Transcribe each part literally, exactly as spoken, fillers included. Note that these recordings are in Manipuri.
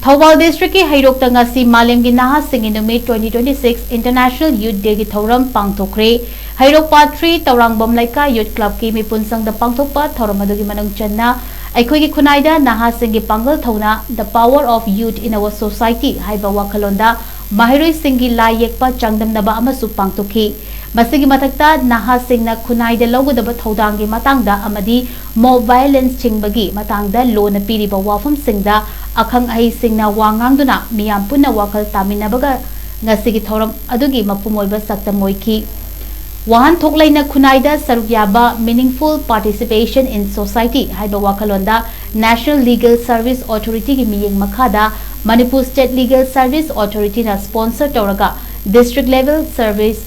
ꯊꯧꯕꯥꯜ districtꯀꯤ ꯍꯩꯔꯣꯛꯇ ꯉꯁꯤ ꯃꯥꯂꯦꯝꯒꯤ ꯅꯍꯥꯁꯤꯡꯒꯤ ꯅꯨꯃꯤꯠ twenty twenty-six International Youth Dayꯒꯤ ꯊꯧꯔꯝ ꯄꯥꯡꯊꯣꯛꯈ꯭ꯔꯦ꯫ ꯍꯩꯔꯣꯛ Part three ꯇꯧꯔꯥꯡꯕꯝ ꯂꯩꯀꯥꯏ Youth Clubꯀꯤ ꯃꯤꯄꯨꯟ ꯁꯪꯗ ꯄꯥꯡꯊꯣꯛꯄ ꯊꯧꯔꯝ ꯑꯗꯨꯒꯤ ꯃꯅꯨꯡ ꯆꯟꯅ ꯑꯩꯈꯣꯏꯒꯤ ꯈꯨꯟꯅꯥꯏꯗ ꯅꯍꯥꯁꯤꯡꯒꯤ ꯄꯥꯡꯒꯜ ꯊꯧꯅꯥ, The Power of Youth in Our Society ꯍꯥꯏꯕ ꯋꯥꯈꯜꯂꯣꯟꯗ ꯃꯍꯩꯔꯣꯏꯁꯤꯡꯒꯤ ꯂꯥꯏ ꯌꯦꯛꯄ ꯆꯥꯡꯗꯝꯅꯕ ꯑꯃꯁꯨ ꯄꯥꯡꯊꯣꯛꯈꯤ꯫ ꯃꯁꯤꯒꯤ ꯃꯊꯛꯇ ꯅꯍꯥꯁꯤꯡꯅ ꯈꯨꯟꯅꯥꯏꯗ ꯂꯧꯒꯗꯕ ꯊꯧꯗꯥꯡꯒꯤ ꯃꯇꯥꯡꯗ ꯑꯃꯗꯤ mob violence ꯊꯤꯡꯕꯒꯤ ꯃꯇꯥꯡꯗ ꯂꯣꯅ ꯄꯤꯔꯤꯕ ꯋꯥꯐꯝꯁꯤꯡꯗ ꯑꯈꯪ ꯑꯍꯩꯁꯤꯡꯅ ꯋꯥ ꯉꯥꯡꯗꯨꯅ ꯃꯤꯌꯥꯝ ꯄꯨꯟꯅ ꯋꯥꯈꯜ ꯇꯥꯃꯤꯟꯅꯕꯒ ꯉꯁꯤꯒꯤ ꯊꯧꯔꯝ ꯑꯗꯨꯒꯤ ꯃꯄꯨꯡ ꯑꯣꯏꯕ ꯁꯛꯇꯝ ꯑꯣꯏꯈꯤ꯫ ꯋꯥꯍꯟꯊꯣꯛ ꯂꯩꯅ ꯈꯨꯟꯅꯥꯏꯗ ꯁꯔꯨꯛ ꯌꯥꯕ Meaningful Participation in Society ꯍꯥꯏꯕ ꯋꯥꯈꯜꯂꯣꯟꯗ National Legal Service Authorityꯒꯤ ꯃꯤꯠꯌꯦꯡ ꯃꯈꯥꯗ Manipur State Legal Service Authorityꯅ sponsor ꯇꯧꯔꯒ District Level Service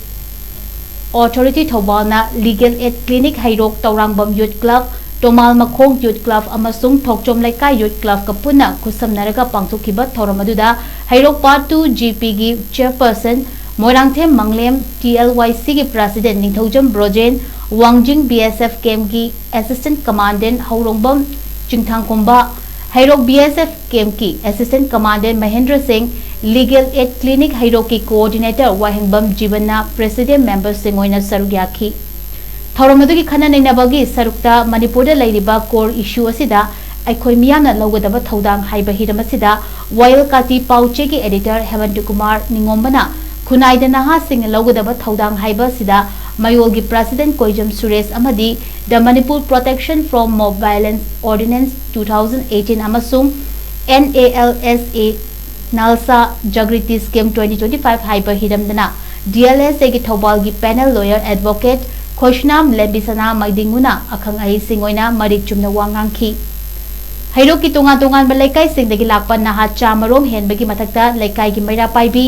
Authority ꯊꯧꯕꯥꯜꯅ Legal Aid Clinic ꯍꯩꯔꯣꯛ ꯇꯧꯔꯥꯡꯕꯝ Youth Club, ꯇꯣꯃꯥꯜ ꯃꯈꯣꯡ Youth Club ꯑꯃꯁꯨꯡ ꯊꯣꯛꯆꯣꯝ ꯂꯩꯀꯥꯏ Youth Clubꯀ ꯄꯨꯟꯅ ꯈꯨꯠꯁꯝꯅꯔꯒ ꯄꯥꯡꯊꯣꯛꯈꯤꯕ ꯊꯧꯔꯝ ꯑꯗꯨꯗ ꯍꯩꯔꯣꯛ Part two GPꯒꯤ Chairperson Moirangthem ꯃꯪꯂꯦꯝ, TLYCꯒꯤ President ꯅꯤꯡꯊꯧꯖꯝ ꯕ꯭ꯔꯣꯖꯦꯟ, ꯋꯥꯡꯖꯤꯡ BSF campꯀꯤ Assistant Commandant ꯍꯧꯔꯣꯡꯕꯝ ꯆꯤꯡꯊꯥꯡꯈꯣꯝꯕ, ꯍꯩꯔꯣꯛ BSF campꯀꯤ Assistant Commandant ꯃꯍꯦꯟꯗ꯭ꯔ ꯁꯤꯡ, Legal Aid Clinic ꯍꯩꯔꯣꯛꯀꯤ Coordinator ꯋꯥꯍꯦꯡꯕꯝ ꯖꯤꯕꯟꯅ President memberꯁꯤꯡ ꯑꯣꯏꯅ ꯁꯔꯨꯛ ꯌꯥꯈꯤ꯫ ꯊꯧꯔꯝ ꯑꯗꯨꯒꯤ ꯈꯟꯅ ꯅꯩꯅꯕꯒꯤ ꯁꯔꯨꯛꯇ ꯃꯅꯤꯄꯨꯔꯗ ꯂꯩꯔꯤꯕ core issue ꯑꯁꯤꯗ ꯑꯩꯈꯣꯏ ꯃꯤꯌꯥꯝꯅ ꯂꯧꯒꯗꯕ ꯊꯧꯗꯥꯡ ꯍꯥꯏꯕ ꯍꯤꯔꯝ ꯑꯁꯤꯗ ꯋꯥꯌꯦꯜ ꯀꯥꯇꯤ ꯄꯥꯎꯆꯦꯒꯤ editor ꯍꯦꯃꯟꯇ ꯀꯨꯃꯥꯔ ꯅꯤꯉꯣꯝꯕꯅ ꯈꯨꯟꯅꯥꯏꯗ ꯅꯍꯥꯁꯤꯡꯅ ꯂꯧꯒꯗꯕ ꯊꯧꯗꯥꯡ ꯍꯥꯏꯕ ꯑꯁꯤꯗ ꯃꯌꯣꯜꯒꯤ President ꯀꯣꯏꯖꯝ ꯁꯨꯔꯦꯁ ꯑꯃꯗꯤ The Manipur Protection from Mob Violence Ordinance two thousand eighteen ꯑꯃꯁꯨꯡ NALSA ꯅꯥꯜꯁꯥ ꯖꯒ꯭ꯔꯤꯇꯤ Scheme twenty twenty-five ꯍꯥꯏꯕ ꯍꯤꯔꯝꯗꯅ DLSAꯒꯤ ꯊꯧꯕꯥꯜꯒꯤ panel lawyer advocate ꯈꯣꯏꯁꯅꯥꯝ ꯂꯦꯝꯕꯤꯁꯅꯥ ꯃꯥꯏꯗꯤꯡꯉꯨꯅ ꯑꯈꯪ ꯑꯍꯩꯁꯤꯡ ꯑꯣꯏꯅ ꯃꯔꯤꯛ ꯆꯨꯝꯅ ꯋꯥ ꯉꯥꯡꯈꯤ꯫ ꯍꯩꯔꯣꯛꯀꯤ ꯇꯣꯉꯥꯟ ꯇꯣꯉꯥꯟꯕ ꯂꯩꯀꯥꯏꯁꯤꯡꯗꯒꯤ ꯂꯥꯛꯄ ꯅꯍꯥ ꯆꯥꯃꯔꯣꯝ ꯍꯦꯟꯕꯒꯤ ꯃꯊꯛꯇ ꯂꯩꯀꯥꯏꯒꯤ ꯃꯩꯔꯥ ꯄꯥꯏꯕꯤ,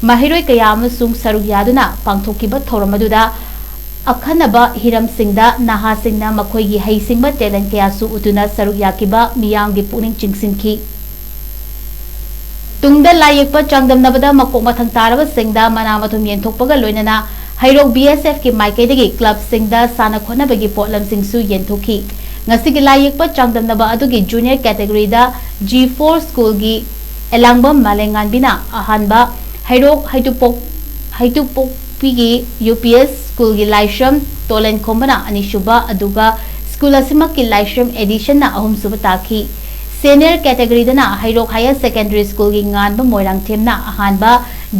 ꯃꯍꯩꯔꯣꯏ ꯀꯌꯥ ꯑꯃꯁꯨꯡ ꯁꯔꯨꯛ ꯌꯥꯗꯨꯅ ꯄꯥꯡꯊꯣꯛꯈꯤꯕ ꯊꯧꯔꯝ ꯑꯗꯨꯗ ꯑꯈꯟꯅꯕ ꯍꯤꯔꯝꯁꯤꯡꯗ ꯅꯍꯥꯁꯤꯡꯅ ꯃꯈꯣꯏꯒꯤ ꯍꯩꯁꯤꯡꯕ talent ꯀꯌꯥꯁꯨ ꯎꯠꯇꯨꯅ ꯁꯔꯨꯛ ꯌꯥꯈꯤꯕ ꯃꯤꯌꯥꯝꯒꯤ ꯄꯨꯛꯅꯤꯡ ꯆꯤꯡꯁꯤꯟꯈꯤ꯫ ꯇꯨꯡꯗ ꯂꯥꯏ ꯌꯦꯛꯄ ꯆꯥꯡꯗꯝꯅꯕꯗ ꯃꯀꯣꯛ ꯃꯊꯪ ꯇꯥꯔꯕꯁꯤꯡꯗ ꯃꯅꯥ ꯃꯊꯨꯝ ꯌꯦꯟꯊꯣꯛꯄꯒ ꯂꯣꯏꯅꯅ ꯍꯩꯔꯣꯛ BSFꯀꯤ ꯃꯥꯏꯀꯩꯗꯒꯤ clubꯁꯤꯡꯗ ꯁꯥꯟꯅ ꯈꯣꯠꯅꯕꯒꯤ ꯄꯣꯠꯂꯝꯁꯤꯡꯁꯨ ꯌꯦꯟꯊꯣꯛꯈꯤ꯫ ꯉꯁꯤꯒꯤ ꯂꯥꯏ ꯌꯦꯛꯄ ꯆꯥꯡꯗꯝꯅꯕ ꯑꯗꯨꯒꯤ junior categoryꯗ G four schoolꯒꯤ ꯑꯦꯂꯥꯡꯕꯝ ꯃꯥꯂꯦꯝꯉꯥꯟꯕꯤꯅ ꯑꯍꯥꯟꯕ, ꯍꯩꯔꯣꯛ ꯍꯩꯇꯨꯄꯣꯛ-, ꯍꯩꯇꯨꯄꯣꯛꯄꯤꯒꯤ ꯌꯨ ꯄꯤ ꯑꯦꯁ ꯁ꯭ꯀꯨꯜꯒꯤ ꯂꯥꯏꯁ꯭ꯔꯝ ꯇꯣꯂꯦꯟꯈꯣꯝꯕꯅ ꯑꯅꯤꯁꯨꯕ, ꯑꯗꯨꯒ ꯁ꯭ꯀꯨꯜ ꯑꯁꯤꯃꯛꯀꯤ ꯂꯥꯏꯁ꯭ꯔꯝ ꯑꯦꯗꯤꯁꯟꯅ ꯑꯍꯨꯝꯁꯨꯕ ꯇꯥꯈꯤ꯫ ꯁꯦꯅꯤꯌꯔ ꯀꯦꯇꯦꯒꯣꯔꯤꯗꯅ ꯍꯩꯔꯣꯛ ꯍꯥꯌꯔ ꯁꯦꯀꯦꯟꯗꯔꯤ ꯁ꯭ꯀꯨꯜꯒꯤ ꯉꯥꯟꯕ ꯃꯣꯏꯔꯥꯡꯊꯦꯝꯅ ꯑꯍꯥꯟꯕ,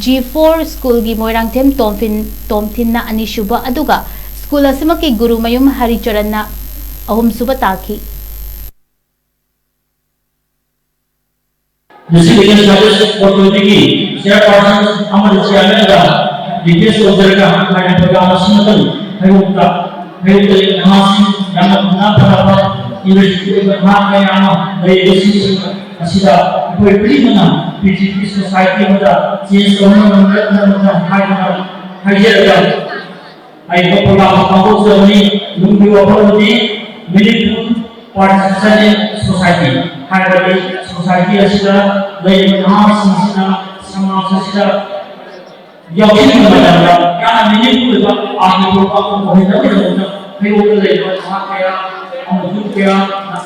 ꯖꯤ ꯐꯣꯔ ꯁ꯭ꯀꯨꯜꯒꯤ ꯃꯣꯏꯔꯥꯡꯊꯦꯝ ꯇꯣꯝꯐꯤꯟ-, ꯇꯣꯝꯊꯤꯟꯅ ꯑꯅꯤꯁꯨꯕ, ꯑꯗꯨꯒ ꯁ꯭ꯀꯨꯜ ꯑꯁꯤꯃꯛꯀꯤ ꯒꯨꯔꯨꯃꯌꯨꯝ ꯍꯔꯤꯆꯔꯟꯅ ꯑꯍꯨꯝꯁꯨꯕ ꯇꯥꯈꯤ꯫ ꯉꯁꯤꯒꯤ ꯁꯔꯚꯤꯁ ꯑꯣꯊꯣꯔꯤꯇꯤꯒꯤ ꯆꯤꯌꯔꯄꯥꯔꯁꯟ ꯑꯃꯗꯤ ꯆꯤꯌꯔꯃꯦꯟꯒ ꯔꯤꯀ꯭ꯋꯦꯁ ꯇꯧꯖꯔꯒ ꯍꯥꯏꯔꯤꯕ ꯄ꯭ꯔꯣꯒ꯭ꯔꯥꯝ ꯑꯁꯤ ꯃꯇꯧ ꯍꯩꯔꯣꯛꯇ, ꯍꯩꯔꯣꯛꯇ ꯂꯩꯕ ꯅꯍꯥꯁꯤꯡ ꯌꯥꯝꯅ ꯊꯧꯅꯥ ꯐꯔꯕ ꯌꯨꯅꯤꯚꯔꯁꯤꯇꯤ ꯑꯣꯏꯕ ꯅꯍꯥ ꯀꯌꯥ ꯑꯃ ꯂꯩꯔꯤꯕꯁꯤꯡ ꯑꯁꯤꯗ ꯑꯩꯈꯣꯏ ꯄꯨꯝꯅꯃꯛꯅ ꯄꯤ ꯖꯤ ꯄꯤ ꯁꯣꯁꯥꯏꯇꯤ ꯑꯃꯗ ꯆꯦꯟꯖ ꯇꯧꯅꯕ ꯉꯝꯅꯕ ꯍꯥꯏꯗꯨꯅ ꯍꯥꯏꯖꯔꯒ ꯍꯥꯏꯔꯤꯕ ꯄ꯭ꯔꯣꯒ꯭ꯔꯥꯝ ꯑꯁꯤ ꯄꯥꯡꯊꯣꯛꯆꯕꯅꯤ꯫ ꯅꯨꯡꯒꯤ ꯋꯥꯐꯝ ꯑꯗꯨꯗꯤ Meaningful Participation in Society ꯍꯥꯏꯕꯗꯤ ꯁꯣꯁꯥꯏꯇꯤ ꯑꯁꯤꯗ ꯂꯩꯔꯤꯕ ꯅꯍꯥꯁꯤꯡꯁꯤꯅ ꯁꯃꯥꯖ ꯑꯁꯤꯗ ꯌꯥꯎꯁꯤꯟꯕ ꯃꯇꯝꯗ ꯌꯥꯝꯅ meaningful ꯑꯣꯏꯕ ꯑꯥꯔꯊ ꯊꯣꯛꯄ ꯑꯃ ꯑꯣꯏꯍꯟꯅꯕꯒꯤꯗꯃꯛꯇ ꯍꯩꯔꯣꯛꯇ ꯂꯩꯔꯤꯕ ꯅꯍꯥ ꯀꯌꯥ ꯑꯃꯗꯤ ꯌꯨꯠ ꯀꯌꯥ,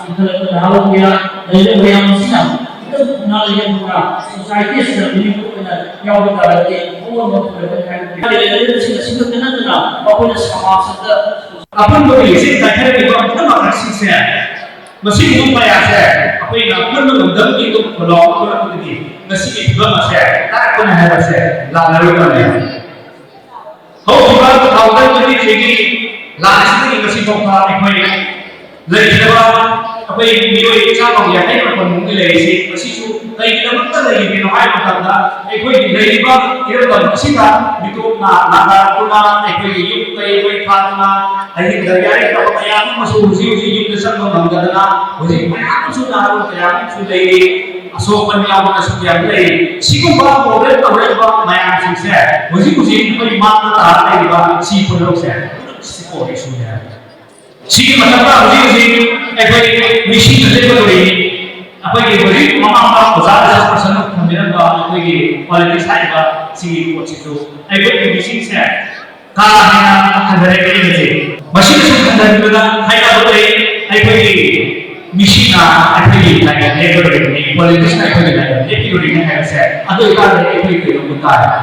ꯏꯟꯈꯠꯂꯛꯄ ꯅꯍꯥꯔꯣꯜ ꯀꯌꯥ ꯂꯩꯔꯤꯕ ꯃꯌꯥꯝ ꯑꯁꯤꯅ ꯈꯤꯇꯪ ꯊꯧꯅꯥ ꯂꯩꯍꯟꯗꯨꯅ ꯁꯣꯁꯥꯏꯇꯤ ꯑꯁꯤꯗ meaningful ꯑꯣꯏꯅ ꯌꯥꯎꯕ ꯇꯥꯔꯒꯗꯤ ꯑꯑꯣꯟꯕ ꯄꯨꯔꯛꯀꯅꯤ ꯍꯥꯏꯕꯒꯤ ꯂꯩꯔꯤꯕꯁꯤꯡ ꯑꯁꯤ ꯈꯛꯇ ꯅꯠꯇꯅ ꯃꯈꯣꯏꯅ ꯁꯃꯥꯖ ꯑꯁꯤꯗ ꯑꯄꯨꯟꯕꯒꯤ ꯂꯤꯆꯠ ꯀꯥꯏꯊꯔꯛꯂꯤꯕ ꯄꯨꯝꯅꯃꯛ ꯑꯁꯤꯁꯦ, ꯃꯁꯤꯒꯨꯝꯕ ꯀꯌꯥꯁꯦ ꯑꯩꯈꯣꯏꯅ ꯑꯄꯨꯟꯕ ꯉꯝꯗꯕꯒꯤ ꯑꯗꯨꯝ ꯈꯣꯜꯂꯥꯎ ꯊꯣꯛꯂꯛꯄꯗꯒꯤ ꯉꯁꯤꯒꯤ ꯐꯤꯕꯝ ꯑꯁꯦ ꯇꯥꯔꯛꯄꯅ ꯍꯥꯏꯕꯁꯦ ꯂꯥꯛꯅꯔꯣꯏꯗꯕꯅꯦ꯫ ꯍꯧꯈꯤꯕ two thousand twenty three ꯒꯤ ꯂꯥꯟ ꯑꯁꯤꯗꯒꯤ ꯉꯁꯤ ꯐꯥꯎꯕ ꯑꯩꯈꯣꯏ ꯂꯩꯈꯤꯗꯕ ꯑꯩꯈꯣꯏ ꯃꯤꯑꯣꯏ ꯆꯥꯝꯃꯒ ꯌꯥꯡꯈꯩ ꯃꯥꯄꯟ ꯃꯨꯛꯇꯤ ꯂꯩꯔꯤꯁꯤ꯫ ꯃꯁꯤꯁꯨ ꯀꯩꯒꯤꯗꯃꯛꯇ ꯂꯩꯔꯤꯕꯅꯣ ꯍꯥꯏꯕ ꯃꯇꯝꯗ ꯑꯩꯈꯣꯏꯒꯤ ꯂꯩꯔꯤꯕ ꯏꯔꯝꯗꯝ ꯑꯁꯤꯗ ꯃꯤꯇꯣꯞꯅ ꯅꯥꯗꯥꯔꯛꯇꯨꯅ ꯑꯩꯈꯣꯏꯒꯤ ꯌꯨꯝ ꯀꯩ ꯃꯩ ꯊꯥꯗꯨꯅ ꯑꯍꯤꯡꯗ ꯌꯥꯔꯦ ꯇꯧꯕ ꯀꯌꯥ ꯑꯃꯁꯨ ꯍꯧꯖꯤꯛ ꯍꯧꯖꯤꯛ ꯌꯨꯝꯗ ꯆꯪꯕ ꯉꯝꯗꯗꯅ ꯍꯧꯖꯤꯛ ꯃꯌꯥꯝ ꯑꯃꯁꯨ ꯅꯍꯥꯔꯣꯜ ꯀꯌꯥ ꯑꯃꯁꯨ ꯂꯩꯔꯤ꯫ ꯑꯁꯣꯛꯄ ꯌꯥꯎꯗꯅꯁꯨ ꯌꯥꯝ ꯂꯩꯔꯤ꯫ ꯁꯤꯒꯨꯝꯕ ꯄ꯭ꯔꯣꯕ꯭ꯂꯦꯝ ꯇꯧꯔꯛꯏꯕ ꯃꯌꯥꯝꯁꯤꯡꯁꯦ ꯍꯧꯖꯤꯛ ꯍꯧꯖꯤꯛ ꯑꯩꯈꯣꯏ ꯃꯥꯡꯗ ꯇꯥꯔ ꯂꯩꯔꯤꯕ ꯁꯤ ꯄꯨꯝꯅꯃꯛꯁꯦ ꯄꯨꯝꯅꯃꯛ ꯁꯤ ꯀꯣꯛ ꯏꯁꯨꯅꯦ ꯍꯥꯏꯕ꯫ ꯁꯤꯒꯤ ꯃꯊꯛꯇ ꯍꯧꯖꯤꯛ ꯍꯧꯖꯤꯛ ꯑꯩꯈꯣꯏ ꯃꯤꯁꯤꯡ ꯂꯦꯞꯀꯗꯧꯔꯤ꯫ ꯑꯩꯈꯣꯏꯒꯤ ꯍꯧꯖꯤꯛ ꯃꯃꯥ ꯃꯄꯥ ꯑꯣꯖꯥ ꯔꯤꯁꯔꯁ ꯄꯔꯁꯟ ꯊꯝꯕꯤꯔꯝꯕ ꯑꯩꯈꯣꯏꯒꯤ ꯄꯣꯂꯤꯇꯤꯛꯁ ꯍꯥꯏꯔꯤꯕ ꯁꯤꯒꯤ ꯄꯣꯠꯁꯤꯁꯨ ꯑꯩꯈꯣꯏꯒꯤ ꯃꯤꯁꯤꯡꯁꯦ ꯀꯥ ꯍꯦꯟꯅ ꯍꯟꯊꯔꯛꯀꯅꯤ ꯍꯧꯖꯤꯛ꯫ ꯃꯁꯤꯗꯁꯨ ꯍꯟꯊꯍꯟꯕꯗ ꯍꯥꯏꯅꯕ ꯂꯩ꯫ ꯑꯩꯈꯣꯏꯒꯤ ꯃꯤꯁꯤꯡꯅ ꯑꯩꯈꯣꯏꯒꯤ ꯂꯥꯏꯔꯤꯛ ꯂꯦꯞꯀꯗꯧꯔꯤꯕꯅꯤ, ꯄꯣꯂꯤꯇꯤꯛꯁꯅ ꯑꯩꯈꯣꯏꯒꯤ ꯂꯥꯏꯔꯤꯛ ꯂꯦꯞꯄꯤꯔꯣꯏ꯫ ꯑꯗꯨ ꯑꯣꯏꯇꯥꯔꯗꯤ ꯑꯩꯈꯣꯏ ꯀꯩꯗꯧꯕ ꯇꯥꯏ?